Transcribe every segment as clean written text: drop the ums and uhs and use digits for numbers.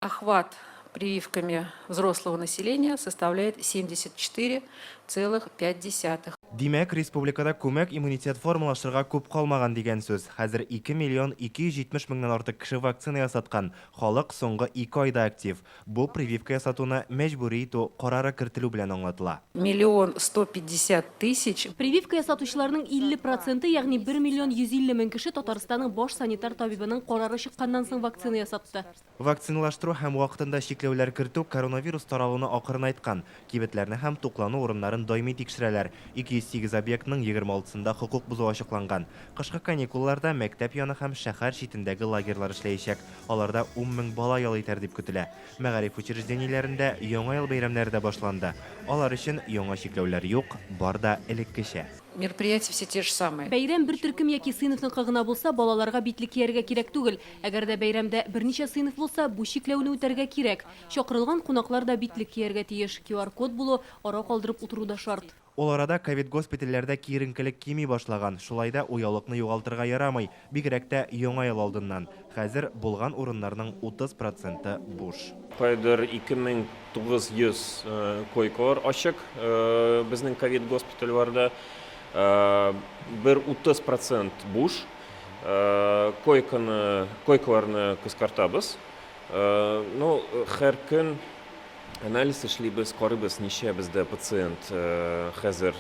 Охват прививками взрослого населения составляет 74,5. Димәк, республикада күмәк иммунитет формалаштырырга күп калмаган дигән сүз. Хәзер 2 миллион 270 меңнән артык кеше вакцина ясаткан. Халык соңгы ике айда актив. Бу прививка ясатуны мәҗбүри итү карары кертелү белән аңлатыла. Миллион 150 тысяч. Прививка ясатучыларның 50 проценты, ягъни бер миллион 150 мең кеше Татарстанның баш санитар табибының карары чыкканнан соң вакцина ясатты. Вакциналаштыру һәм вакытында чикләүләр кертү коронавирус таралуны акрынайткан. Кибетләрне һәм туклану урыннарын даими тикшерәләр. 208 объектның 26 сында хокук бозу ачыкланган. Кышкы каникулларда мәктәп яны һәм шәһәр читендәге лагерьлар эшләячәк. Аларда ун мең бала ял итәр дип көтелә. Мәгариф учреждениеләрендә Яңа ел бәйрәмнәре дә башланды. Алар өчен яңа чикләүләр юк, бар да элеккечә. Мероприятия все те же самые. Бәйрәм бер төркем яки сыйныфныкы гына булса, балаларга битлек кияргә кирәк түгел. Әгәр дә бәйрәмдә берничә сыйныф булса, бу чикләүне үтәргә кирәк. Чакырылган кунаклар да битлек кияргә тиеш. QR-код булу, ара калдырып утыру да шарт. Ул арада ковид-госпитальләрдә киеренкелек кими башлаган. Шулай да уяулыкны югалтырга ярамый, бигрәк тә Яңа ел алдыннан. Хәзер булган урыннарның 30 проценты буш. Кайдыр 2900 койкалар ачык безнең ковид-госпитальләрдә. Бер 30 процент буш. Койканы, койкаларны кыскартабыз. Ну, һәр көн Анализ эшлибез, карыйбыз, ничә бездә пациент хәзер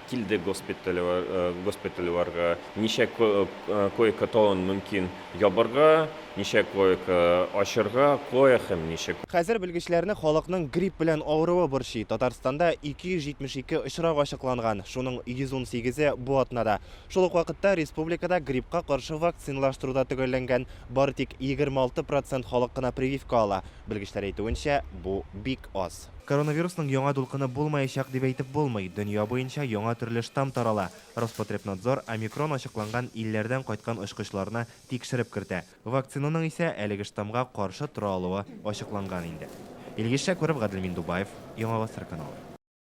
килде госпитальләргә, ничә койка тагын мөмкин ябарга, ничә койка ачырга, кая һәм ничек. Хәзер белгечләрне халыкның грипп белән авыруы борчый. Татарстанда 272 очрак ачыкланган, шуның 118-е бу атнада. Шул ук вакытта республикада гриппка каршы вакциналаштыру да төгәлләнгән. Бары тик 26 процент халык кына прививка ала. Белгечләр әйтүенчә, бу бик аз. Коронавирусның яңа дулкыны булмаячак дип әйтеп булмый. Дөнья буенча яңа төрле штамм тарала. Роспотребнадзор омикрон ачыкланган илләрдән кайткан очкычларны тикшереп кертә. Вакцинаның исә әлеге штаммга каршы тора алуы ачыкланган инде. Илгиз Шәкүров, Гадел Миндубаев, Яңа Гасыр каналы.